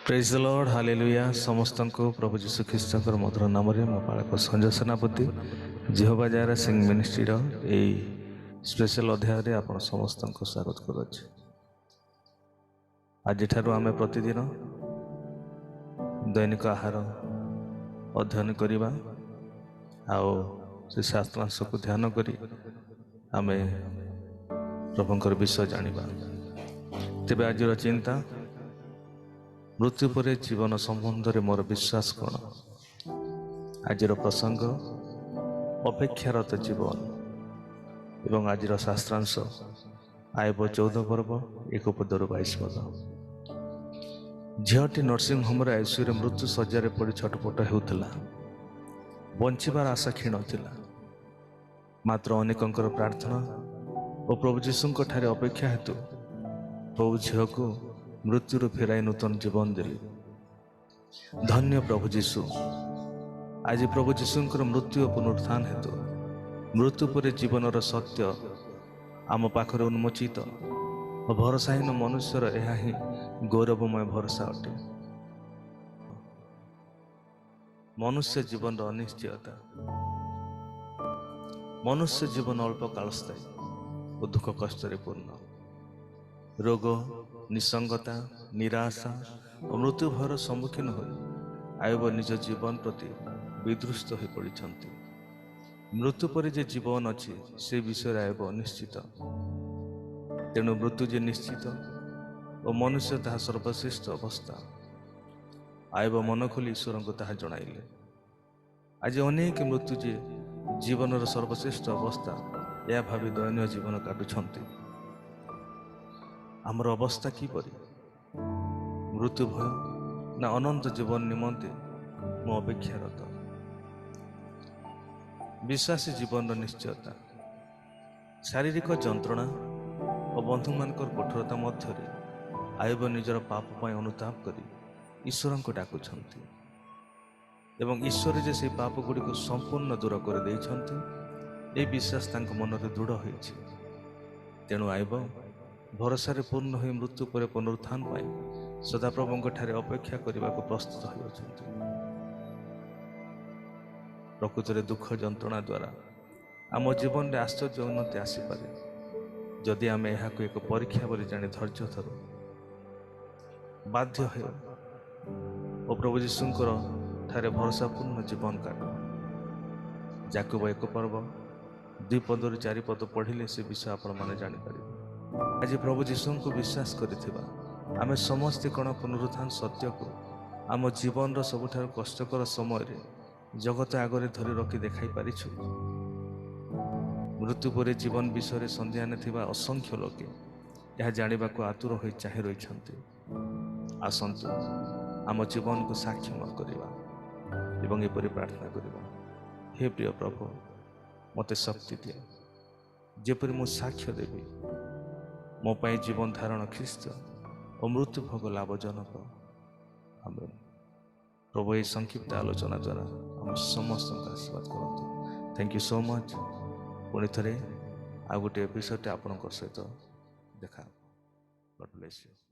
ପ୍ରେଜ୍ ଦ Lord, hallelujah. ସମସ୍ତଙ୍କୁ ପ୍ରଭୁ ଯୀଶୁ ଖ୍ରୀଷ୍ଟଙ୍କର ମଧୁର ନାମରେ ମୋ ପାଳକ ସଞ୍ଜୟ ସେନାପତି ଜିହୋବା ଜାରା ସିଂ ମିନିଷ୍ଟ୍ରିର ଏଇ ସ୍ପେଶାଲ ଅଧ୍ୟାୟରେ ଆପଣ ସମସ୍ତଙ୍କୁ ସ୍ୱାଗତ କରୁଅଛି। ଆଜିଠାରୁ ଆମେ ପ୍ରତିଦିନ ଦୈନିକ ଆହାର ଅଧ୍ୟୟନ କରିବା ଆଉ ସେ ଶାସ୍ତ୍ରାଂଶକୁ ଧ୍ୟାନ କରି ଆମେ ପ୍ରଭୁଙ୍କର ବିଷୟ ଜାଣିବା। ତେବେ ଆଜିର ଚିନ୍ତା, ମୃତ୍ୟୁ ପରେ ଜୀବନ ସମ୍ବନ୍ଧରେ ମୋର ବିଶ୍ୱାସ କ'ଣ? ଆଜିର ପ୍ରସଙ୍ଗ, ଅପେକ୍ଷାରତ ଜୀବନ। ଏବଂ ଆଜିର ଶାସ୍ତ୍ରାଂଶ ଆୟବ 14 ପର୍ବ 1 ପଦରୁ 22 ପଦ। ଝିଅଟି ନର୍ସିଂହୋମରେ ଆଇସିୟୁରେ ମୃତ୍ୟୁ ଶଯ୍ୟାରେ ପଡ଼ି ଛଟପଟ ହେଉଥିଲା। ବଞ୍ଚିବାର ଆଶା କ୍ଷୀଣ ଥିଲା। ମାତ୍ର ଅନେକଙ୍କର ପ୍ରାର୍ଥନା ଓ ପ୍ରଭୁ ଯୀଶୁଙ୍କ ଠାରେ ଅପେକ୍ଷା ହେତୁ ପ୍ରଭୁ ଝିଅକୁ ମୃତ୍ୟୁରୁ ଫେରାଇ ନୂତନ ଜୀବନ ଦେଲେ। ଧନ୍ୟ ପ୍ରଭୁ ଯୀଶୁ। ଆଜି ପ୍ରଭୁ ଯୀଶୁଙ୍କର ମୃତ୍ୟୁ ଓ ପୁନରୁତ୍ଥାନ ହେତୁ ମୃତ୍ୟୁ ପରେ ଜୀବନର ସତ୍ୟ ଆମ ପାଖରେ ଉନ୍ମୋଚିତ ଓ ଭରସାହୀନ ମନୁଷ୍ୟର ଏହା ହିଁ ଗୌରବମୟ ଭରସା ଅଟେ। ମନୁଷ୍ୟ ଜୀବନର ଅନିଶ୍ଚୟତା। ମନୁଷ୍ୟ ଜୀବନ ଅଳ୍ପ କାଳସ୍ଥାୟୀ ଓ ଦୁଃଖ କଷ୍ଟରେ ପୂର୍ଣ୍ଣ। ରୋଗ, ନିସଙ୍ଗତା, ନିରାଶା ଓ ମୃତ୍ୟୁ ଭୟର ସମ୍ମୁଖୀନ ହୋଇ ଆୟୁବ ନିଜ ଜୀବନ ପ୍ରତି ବିଦୃଷ୍ଟ ହୋଇପଡ଼ିଛନ୍ତି। ମୃତ୍ୟୁ ପରେ ଯେ ଜୀବନ ଅଛି, ସେ ବିଷୟରେ ଆୟୁବ ଅନିଶ୍ଚିତ। ତେଣୁ ମୃତ୍ୟୁ ଯେ ନିଶ୍ଚିତ ଓ ମନୁଷ୍ୟ ତାହା ସର୍ବଶ୍ରେଷ୍ଠ ଅବସ୍ଥା, ଆୟୁବ ମନ ଖୋଲି ଈଶ୍ୱରଙ୍କୁ ତାହା ଜଣାଇଲେ। ଆଜି ଅନେକ ମୃତ୍ୟୁ ଯେ ଜୀବନର ସର୍ବଶ୍ରେଷ୍ଠ ଅବସ୍ଥା, ଏହା ଭାବି ଦୟନୀୟ ଜୀବନ କାଟୁଛନ୍ତି। ଆମର ଅବସ୍ଥା କିପରି? ମୃତ୍ୟୁ ଭୟ ନା ଅନନ୍ତ ଜୀବନ ନିମନ୍ତେ ମୁଁ ଅପେକ୍ଷାରତ? ବିଶ୍ୱାସୀ ଜୀବନର ନିଶ୍ଚୟତା। ଶାରୀରିକ ଯନ୍ତ୍ରଣା ଓ ବନ୍ଧୁମାନଙ୍କର କଠୋରତା ମଧ୍ୟରେ ଆୟୁବ ନିଜର ପାପ ପାଇଁ ଅନୁତାପ କରି ଈଶ୍ୱରଙ୍କୁ ଡାକୁଛନ୍ତି ଏବଂ ଈଶ୍ୱର ଯେ ସେହି ପାପ ଗୁଡ଼ିକୁ ସମ୍ପୂର୍ଣ୍ଣ ଦୂର କରିଦେଇଛନ୍ତି, ଏହି ବିଶ୍ୱାସ ତାଙ୍କ ମନରେ ଦୃଢ଼ ହୋଇଛି। ତେଣୁ ଆୟୁବ ଭରସାରେ ପୂର୍ଣ୍ଣ ହୋଇ ମୃତ୍ୟୁ ପରେ ପୁନରୁତ୍ଥାନ ପାଇଁ ସଦାପ୍ରଭୁଙ୍କ ଠାରେ ଅପେକ୍ଷା କରିବାକୁ ପ୍ରସ୍ତୁତ ହୋଇଅଛନ୍ତି। ପ୍ରକୃତରେ ଦୁଃଖ ଯନ୍ତ୍ରଣା ଦ୍ୱାରା ଆମ ଜୀବନରେ ଆଶ୍ଚର୍ଯ୍ୟ ଉନ୍ନତି ଆସିପାରେ, ଯଦି ଆମେ ଏହାକୁ ଏକ ପରୀକ୍ଷା ବୋଲି ଜାଣି ଧୈର୍ଯ୍ୟ ଧରୁ, ବାଧ୍ୟ ହେଉ ଓ ପ୍ରଭୁ ଯୀଶୁଙ୍କର ଠାରେ ଭରସାପୂର୍ଣ୍ଣ ଜୀବନ କାଟୁ। ଯାକୁବ 1 ପର୍ବ 2 ପଦରୁ 4 ପଦ ପଢ଼ିଲେ ସେ ବିଷୟ ଆପଣମାନେ ଜାଣିପାରିବେ। ଆଜି ପ୍ରଭୁ ଯୀଶୁଙ୍କୁ ବିଶ୍ୱାସ କରିଥିବା ଆମେ ସମସ୍ତେ କ'ଣ ପୁନରୁତ୍ଥାନ ସତ୍ୟକୁ ଆମ ଜୀବନର ସବୁଠାରୁ କଷ୍ଟକର ସମୟରେ ଜଗତ ଆଗରେ ଧରି ରଖି ଦେଖାଇ ପାରିଛୁ? ମୃତ୍ୟୁ ପରେ ଜୀବନ ବିଷୟରେ ସନ୍ଦିହାନ ଥିବା ଅସଂଖ୍ୟ ଲୋକେ ଏହା ଜାଣିବାକୁ ଆତୁର ହୋଇ ଚାହିଁ ରହିଛନ୍ତି। ଆସନ୍ତୁ ଆମ ଜୀବନକୁ ସାକ୍ଷ୍ୟମୟ କରିବା ଏବଂ ଏପରି ପ୍ରାର୍ଥନା କରିବା, ହେ ପ୍ରିୟ ପ୍ରଭୁ, ମୋତେ ଶକ୍ତି ଦିଅ ଯେପରି ମୁଁ ସାକ୍ଷ୍ୟ ଦେବି। ମୋ ପାଇଁ ଜୀବନ ଧାରଣ ଖ୍ରୀଷ୍ଟ ଓ ମୃତ୍ୟୁ ଭୋଗ ଲାଭଜନକ। ଆମେନ୍। ପ୍ରଭୁ ଏହି ସଂକ୍ଷିପ୍ତ ଆଲୋଚନା ଦ୍ୱାରା ଆମ ସମସ୍ତଙ୍କୁ ଆଶୀର୍ବାଦ କରନ୍ତୁ। Thank you so much. ପୁଣି ଥରେ ଆଉ ଗୋଟିଏ ଏପିସୋଡ଼ରେ ଆପଣଙ୍କ ସହିତ ଦେଖା। God bless you.